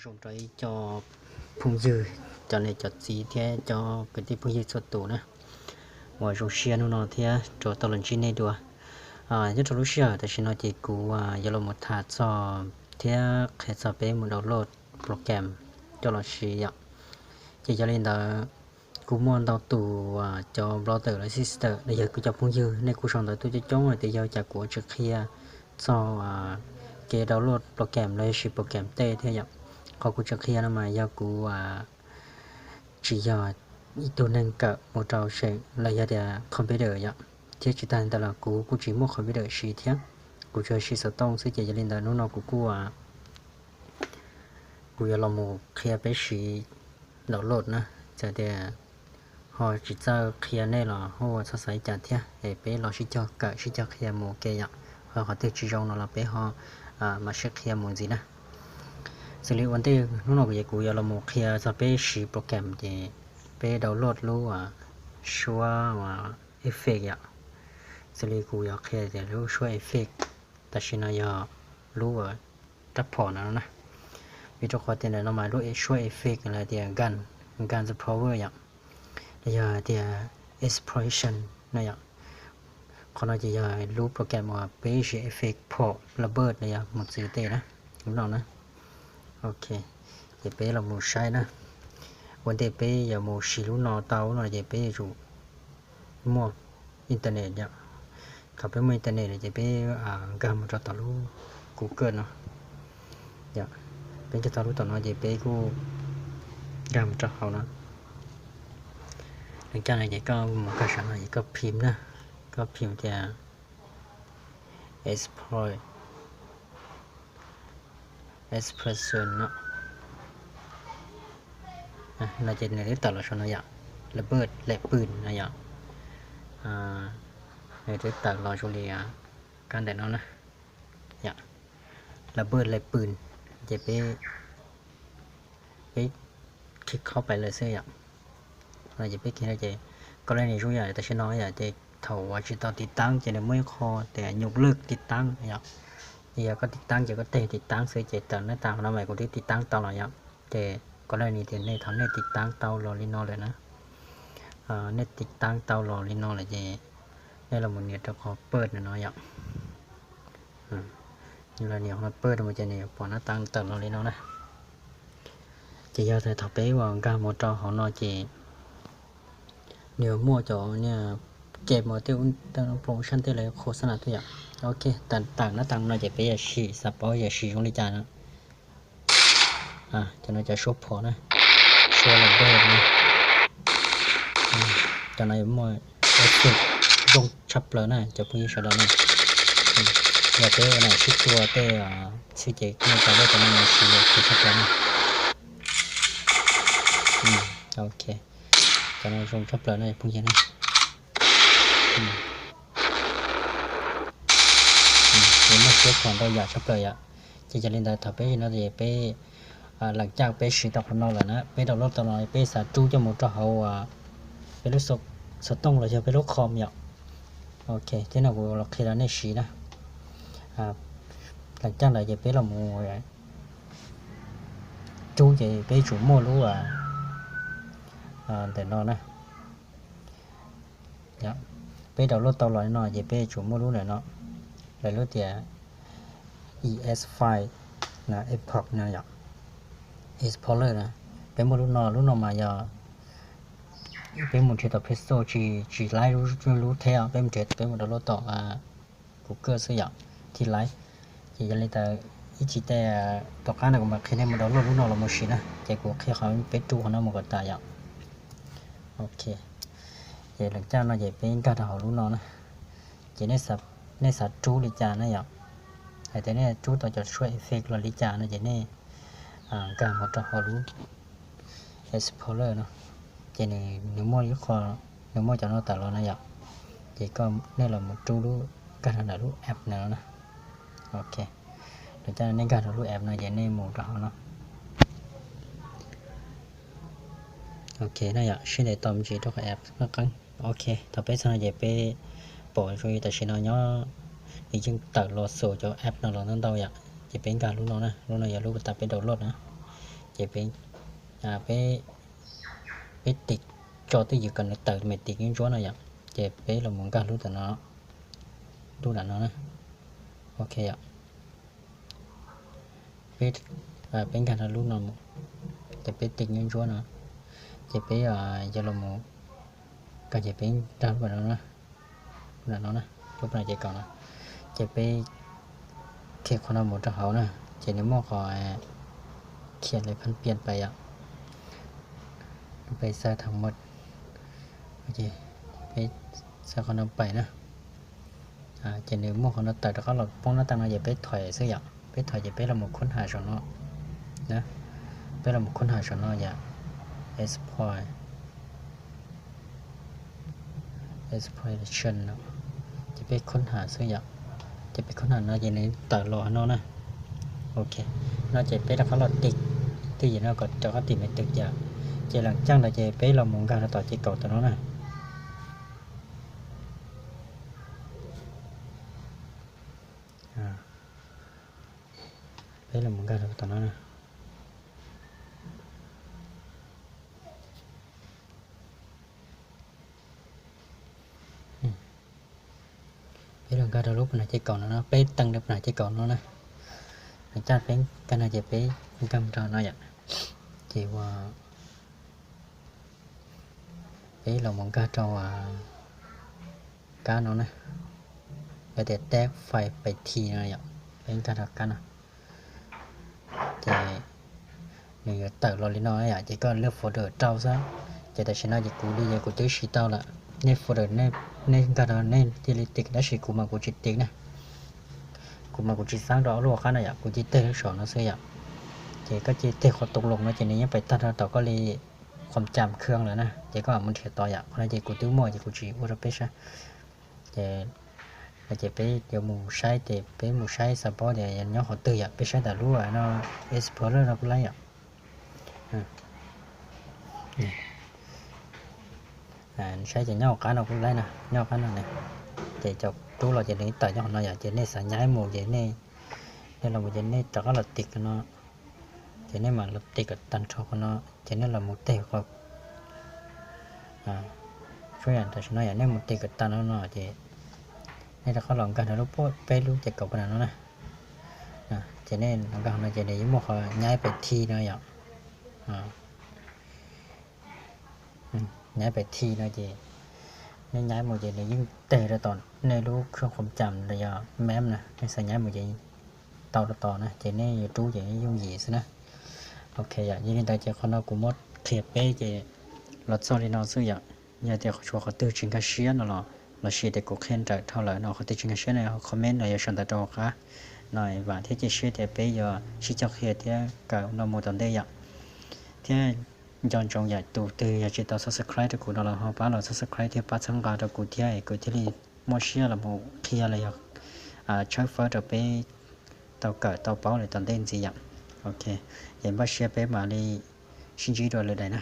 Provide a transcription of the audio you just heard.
Zoo rau ib co phooj ywg, cov niam cov txiv thiab cov kwv tij phooj ywg txhua tus na, uas zoo siab hnub no thiab rov tau los ntsib nej dua. Nyob rau lub sij hawm tam sim no ces kuv yuav los mus tham txog thiab qhia txog peb mus download program coj los siv yom. Ces yog li ntawd, kuv muaj ntau tus cov brother los sister los yog kuv cov phooj ywg, nej kuj sau ntawv tuaj coob coob hais tias yog cas kuv tsis qhia txog kev download program los yog siv program tej thiab yom. Qhov kuv tsis qhia no mas yog kuv tsis yog ib tug neeg kawm mus rau seem los yog tias computer yom, thiab tsis tag li ntawd los kuv kuj tsis muaj computer siv thiab, kuv tsuas siv xov tooj xwb. Ces yog li ntawd hnub no kuv kuj kuv yuav los mus qhia peb siv download na. Txawm tias ho tsis txawj qhia nej los ho ua txhob xav li cas thiab, es peb los sib cog kawm sib cog qhia mus ua ke yom. Ho qhov twg tsis zoo no los peb ho mam sib qhia mus ntxiv na. Xws li ua ntej hnub no kuv yuav los mus qhia txog peb siv program ces peb download lub suab effect yom. Xws li kuv yuav qhia tias lub suab effect tam sim no yog lub rab phom no na. Vim rau qhov tias ntawm no mas lub suab effect los tias gun, gun power yom, los yog tias explosion no yom. Qhov no ces yog lub program uas peb siv effect phom los yog mus txwv tej na, lub no na. Ok, ces peb los mus saib na. Ua ntej peb yuav mus siv lub no tau no ces peb yuav tsum muaj internet yom. Thaum peb muaj internet lawm ces peb nkag mus rau tom lub Google no. Peb nkag tau lub tom no ces peb kuj nkag mus rau hauv no. Lawv caj no ces koj mus nkag saum no ces koj phim na, koj phim tias exploit, exploit no no ces nws twb tawm los saum no yom, lab bej lem pwm no yom. Nws twb tawm los zoo li kab ntawm no na, lab bej lem pwm. Ces peb, peb khi kho pais lawm xwb yom. Ces peb khi no ces koj li nis zoo yam tam sim no yom, ces thaum uas tsis tau tiv taab ces nws muaj ib qho tias nyuj lwj tiv taab yom. Ces yog koj tiv taab ces koj teg tiv taab xwb ces tawm nab tas no mas kuv twb tiv taab tau los yom. Ces koj li nis tias nej thaum nej tiv taab tau los li no lawm na, nej tiv taab tau los li no lawm ces nej los mus nias rau qhov pawj no yom. Los nias qhov pawj rau mus ces nws yuav pom nab tas tawm los li no na. Ces yog thaum peb uas nkag mus rau hauv no ces nws yuav muaj cov niag game uas tej promotion tej lawv qhuas xab nas tuaj yom. Ok, tawm nab tas no ces peb yuav sim xav paub yuav siv zoo li cas no. Cov no cov suab phom na, suab lab bej na. Cov no yuav muaj effect zoo tshaj plaws na cov phooj ywg sawv daws na. Yog peb ua nam sib tua tej xwb ces kuj cov lej cov no siv ok tshaj plaws na. Ok, cov no zoo tshaj plaws na phooj ywg na. Muaj suab phom ntau yam tshaj plaws yom. Ces yog li ntawd thaum peb no ces peb, lam caj peb siv tau qhov no lawm na, peb download tau no peb xav rub coj mus rau hauv peb lub xov tooj los yog peb lub com yom. Ok, thiab no kuv los qhia rau nej siv na. Lam caj ntawd ces peb los mus rub ces peb tsum muaj lub ntawm no na. Peb download tau los li no ces peb tsum muaj lub ntawm no, lawv lub tias es five na, export no yom, explorer na. Peb muaj lub no, lub no mas yog peb mus nrhiav tom Play Store tsis, tsis laib lub thiab, peb mus nrhiav peb mus download tom Google xwb yom, thiaj laib. Ces yog li ntawd ib chim tej tom qab no kuv mam qhia nej mus download lub no los mus siv na, ces kuv qhia qhov peb rub qhov no mus kom tas yom. Ok, ces lam caj no ces peb nkag rau hauv lub no na. Ces nej xav rub li cas na yom, hais tias nej rub tau cov suab effect los li cas no ces nej nkag mus rau hauv lub explorer no, ces nws muaj ib qho, nws muaj cov no tawm los na yom. Ces nej los mus rub lub, nkag rau ntawm lub app no na. Ok, lam caj nej nkag rau lub app no ces nej mus rau hauv no. Ok, no yom, sib ntev tau me ntsis rau qhov app qeeb qeeb. Ok, thaum peb txog no ces peb pom zoo li tam sim no nyob, nws yeej tawm los xus cov app no los ntau ntau yom. Ces peb nkag lub no na, lub no yog lub tas peb download na. ces peb, peb, peb tiv tso twj ywm kom nws tawm me tiv nyuj ntsuab no yom. Ces peb los mus nkag lub ntawm no, lub nram no na. Ok yom. Peb, peb nkag rau lub no mus, ces peb tiv nyuj ntsuab no, ces peb yuav los mus nkag ces peb nkag lub no, lub no na, lub no ces kaum no, ces peb khiav qhov no mus rau hauv na, ces nws muaj qhov khiav li phab pias pais yom. Peb xav thaum mus, peb xav qhov no pais na. Ces nws muaj qhov no tawm rov qab los poob nab tas no ces peb thom xwb yom, peb thom ces peb los mus khub ham saum no, peb los mus khub ham saum no yom, export, exploration no, ces peb khub ham xwb yom, ces peb khub ham no ces nws tawm los no na. Ok, no ces peb rov qab los tiv twj ywm no kom rov qab tiv me twg yom, ces leem caaj ntawd ces peb los mus nkag rau tom ces kaum tau no na. Peb los nkag rau tom no na. Peb los nkag rau lub pam nas ces kaum no no, peb teej rau pam nas ces kaum no na. Nws caj peb nkag no ces peb nkag rau no yom. Ces ua peb los mus nkag rau kab no na, lawv tias teb file pais thi no yom, peb nkag rau kab no. Ces nws yuav tawm los li no yom, ces koj lub folder rau xwb. Ces tam sim no ces kuv li ces kuv twb siv tau lawm. Nej folder nej nkag rau nej cia li tiv, tab sis kuv mas kuv tsis tiv na. Kuv mas kuv tsis xaab rau ob lub qab no yom, kuv cia li tig lub saum no xwb yom. Ces koj cia li tig qhov tus loos no ces nws yeej pais tag rau tom koj li qhov cam khw lawm na, ces koj mam mus nrhiav tod yom. Qhov no ces kuv twb muaj ces kuv tsis ua rau peb saib. Ces no ces peb yuav mus saib ces peb mus saib xav paub tias nyob qhov twg yom, peb saib tas lub no Explorer no kuj laib yom. Saib ces nyob hauv qab no kuj laib na, nyob hauv qab no na. Ces cov rub los ces nws tawm nyob qhov no yom, ces nej xav nyaib mus ces nej, nej los mus ces nej rov qab los tiv no, ces nej mam los tiv kom tag nrho qhov no, ces nej los mus tig qhov, tam sim no yom, nej mus tig kom tag no no ces nej rov qab los nkag rau lub peb lub ces kaum pam nas no na. Ces nej los nkag qhov no ces nws yeej muaj qhov nyaib pais thi no yom. Nyaib pais thi no ces nej nyaib mus ces nws yeej tig rau tom nej lub khw qhov cam los yog map na, nej xav nyaib mus ces tau rau tod na, ces nej yuav rub ces yooj yim xwb na. Ok yom, yog li ntawd ces qhov no kuv muab qhia peb ces los txog li no xwb yom. Yog tias tshuav qhov twg tsis nkag siab no los, los sis tias kuv qhia nrawm dhau lawm no, qhov twg tsis nkag siab no comment los yog sau ntawv rau hauv qab no, vam thiab cia siab tias peb yuav sib coj qhia thiab kawm no mus tom ntej yom. Thiab nco ntsoov yom, tus twg yog tsis tau subscribe rau kuv no los ho pab los subscribe thiab pab txhawb nqa rau kuv thiab es kuv thiaj li muaj siab los mus qhia los yog tshawb fawb rau peb tau kawm tau paub lawm tom ntej ntxiv yom. Ok, ces npaj siab peb mam li sib ntsib dua lwm daim na.